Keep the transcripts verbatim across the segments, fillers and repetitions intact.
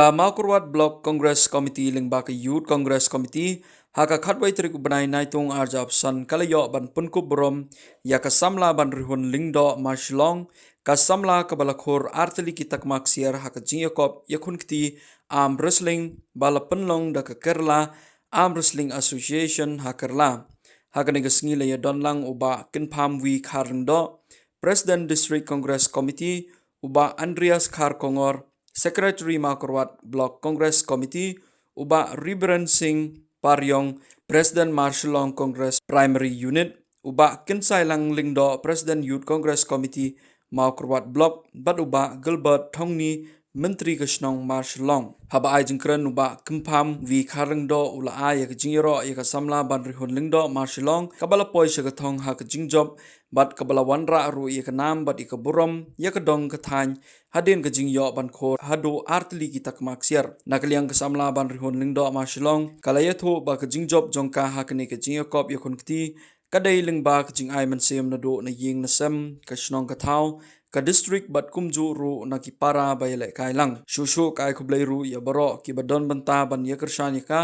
Ka Mawkyrwat Block Congress Committee lyngba ka Youth Congress Committee ha ka khatwei tarik u bnai Naitung arhajar arphew san ka la ïoh ban pynkup burom ïa ka samla ban rihun lyngdoh mar Shillong, ka samla kaba la khur artylli ki takma ksiar ha ka jingïakop ïakhun kti arm wrestling ba la pynlong da ka Kerala Arm Wrestling Association ha Kerala. Ha kane ka sngi la ïadon lang u Bah Kynpham V Kharlyngdoh, President District Congress Committee, u Bah Andreas Kharkongor, Secretary Mawkyrwat Block Congress Committee, u Bah Reverend Singh Pariong, President Marshallong Congress Primary Unit, u Bah Kynsailang Lyngdoh, President Youth Congress Committee Mawkyrwat Block, bad u Bah Gilbert Thongni, Myntri ka shnong Marshallong. Haba ai jingkren u Bah Kynpham V Kharlyngdoh u la ai ïa ka jingïaroh ïa ka samla ban rihun lyngdoh mar Shillong kaba la poi sha ka thong ha ka jingjop bad kaba la wanrah ruh ïa ka nam bad ïa ka burom ïa ka dong ka thaiñ hadien ka jingïoh ban khur haduh artylli ki takma ksiar. Na ka liang ka samla ban rihun lyngdoh mar Shillong ka la ïathuh ba ka jingjop jong ka ha kane ka jingïakop ïakhun kti ka dei lyngba ka jingai mynsiem naduh na ïing na sem, ka shnong ka thaw, ka district bad kumjuh ruh na ki para ba ïalehkai lang. Shuh shuh ka ai khublei ruh ïa baroh kiba don bynta ban ïakyrshan ïa ka,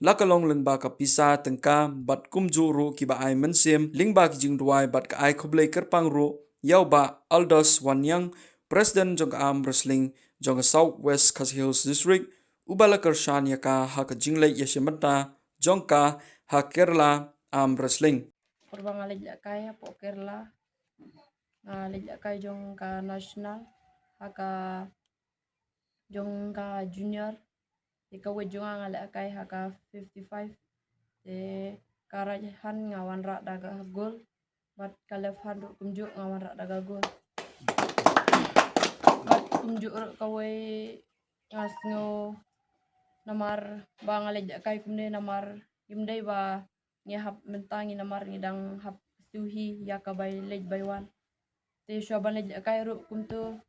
la ka long lyngba ka pisa tyngka bad kumjuh ruh kiba ai mynsiem lyngba ki jingduwai bad ka ai khublei kyrpang ruh ïa u Bah Aldous Wanniang, President jong ka Arm Wrestling jong ka South West Khasi Hills District, uba la kyrshan ïa ka ha ka jingleit ïashim bynta jong ka ha Kerala Arm Wrestling. Por ba nga leit lehkai hapoh Kerala, nga leit lehkai jong ka national, ha ka jong ka junior. Te ka weight jong nga nga lehkai ha ka fifty-five. Te ka right hand nga wanrah da ka gold. Bad ka left hand ruh kumjuh nga wanrah da ka gold. Bad kumjuh ruh kawei nga sngew namar ba nga leit lehkai kumne namar ngim dei ba ngi hap mynta ngi namar ngi dang hap siew hi ïa ka bai leit bai wan. Te shuwa ban leit lehkai ruh kumto,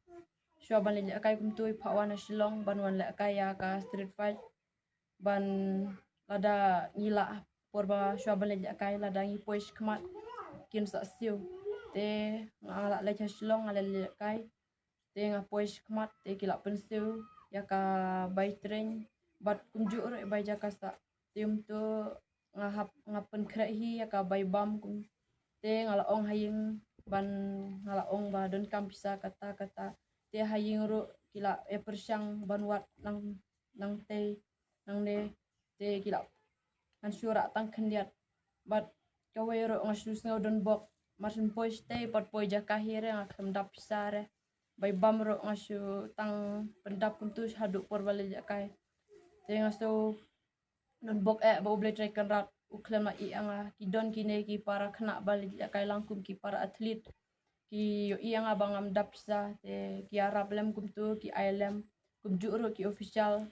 shuwa ban leit lehkai kumto i phah wan na Shillong ban wan lehkai ïa ka street fight. Ban lada ngi lah por ba shuwa ban leit lehkai lada ngi poi shakhmat kin sa siew. Te nga lah leit ha Shillong nga leit lehkai. Te nga poi shakhmat te ki lah pynsiew ïa ka bai train bad kumjuh ruh bai jaka sah. Te kumto nga hap nga pynkhreh hi ïa ka bai bam kum. Te nga la ong ha ïing ban nga la ong ba donkam pisa kata kata. Te ha ïing ruh ki la ïa pyrshang ban wad nang nangtei nangne. Te ki la ngan shu rah tang khyndiat. Bad kawei ruh nga shu sngew donbok. Mar shu poi shatei bad poi jaka hi re nga khlem dap pisa re. Bai bam ruh nga shu tang pyndap kumto haduh por ba leit lehkai. Te nga shu donbok eh ba U Blei Trai Kynrad u khlem la ïeh ïa nga. Ki don kine ki para khynnah ba leit lehkai lang kum ki para athlete. Ki ïohi ïa nga ba ngam dap pisa te ki ïarap lem kumto ki ai lem. Kumjuh ruh ki official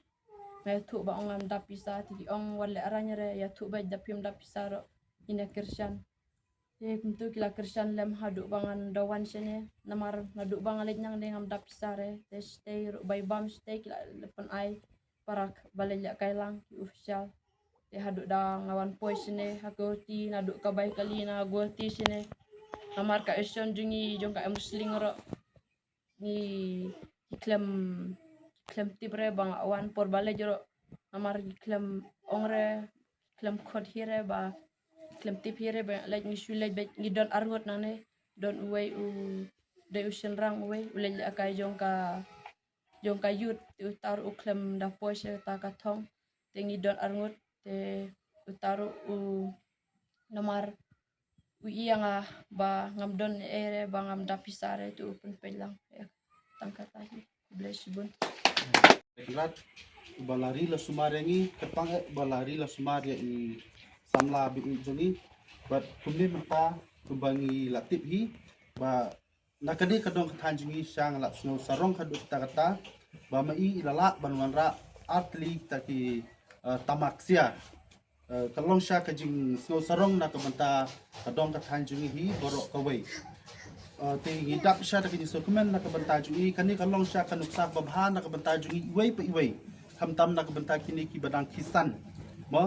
nga ïathuh ba ong ngam dap pisa te ki ong wat lehrain re ïathuh ba da phim dap pisa ruh ïa kyrshan. Te kumto ki la kyrshan lem haduh ba ngan da wan shane namar naduh ba nga leit nangne ngam dap pisa re te shatei ruh bai bam shatei ki la pynai para ba leit lehkai lang ki official. Te haduh da nga wan poi shane ha Guwahati naduh ka bai kali na Guwahati shane. Namar ka ïashon jong ngi jong ka arm wrestling ruh ngi ki khlem ki khlem tip re ba nga wan por ba leit ruh. Namar ki khlem ong re khlem khot hi re ba khlem tip hi re ba leit ngi shu leit ba ngi don arngut nangne. Don uwei u dei u shynrang uwei u leit lehkai jong ka jong ka youth te uta ruh u khlem da poi sha kata ka thong. Te ngi don arngut te uta ruh u namar u ïa nga ba ngam don ei re ba ngam dap pisa re te u pynpeit lang. Tang kata hi. Bless you bun. Rat ba la ri la sumar ïa ngi kyrpang eh ba la ri la sumar ïa i samla ba i jong ngi. Bad kumne mynta kumba ngi la tip hi ba na kane ka dong ka thaiñ jong ngi sha nga la sngew sarong haduh katta katta ba ma i i la lah ban wanrah artylli kita ki, eh, tama ksiar. Eh, ka long sha ka jingsngew sarong na ka bynta ka dong ka thaiñ jong ngi hi baroh kawei. Eh, te ngi dap sha da ka jingsngewkmen na ka bynta jong ngi kane ka long sha ka nuksa ba bha na ka bynta jong ngi iwei pa iwei. Khamtam na ka bynta kine ki ba dang kisan. Mo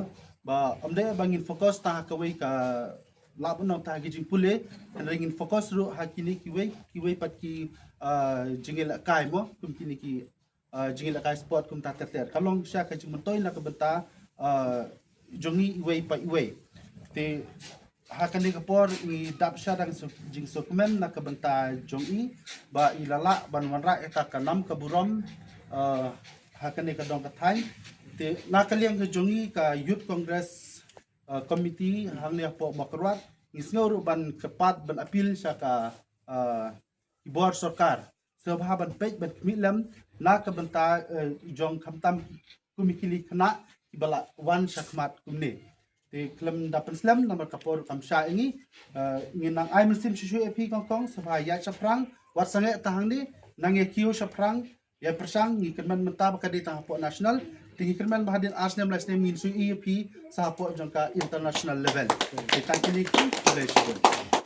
ba ym dei ba ngin focus tang ha kawei ka lah ban ong tang ha ki jingpule, hynrei ngin focus ruh ha kine kiwei kiwei pat ki, ah, jingïalehkai mo kum kine ki uh, jingïalehkai sport kumta ter ter. Ka long shisha ka jingmyntoi na ka bynta uh, jong ngi iwei pa iwei. Te ha kane ka por ngi dap sha da ka jingsngewkmen na ka bynta jong i ba i la lah ban wanrah ïa ka nam ka burom uh, ha kane ka dong ka thaiñ. Te na ka liang ka jong ngi ka Youth Congress uh, Committee hangne hapoh Mawkyrwat, ngi sngew ruh ban kyrpad ban appeal sha ka uh, ki bor sorkar, sngewbha ban peit ban khmih lem na ka bynta uh, jong khamtam kum ki khyllipmat khynnah kiba la wan shakhmat kumne. Te khlem da pynslem namar ka por kam shah ïa ngi, uh, ngin nang ai mynsiem shuh shuh ïa phi kong kong, sngewbha ïaid shaphrang, wat sangeh tang hangne, nang ïa kiew shaphrang, ïa pyrshang. Ngi kyrmen mynta ba ka dei tang hapoh national, te ngi kyrmen ba hadien ar snem lai snem ngin shu ïohi ïa phi sa hapoh jong ka international level. Te tang kine ki, khublei shibun.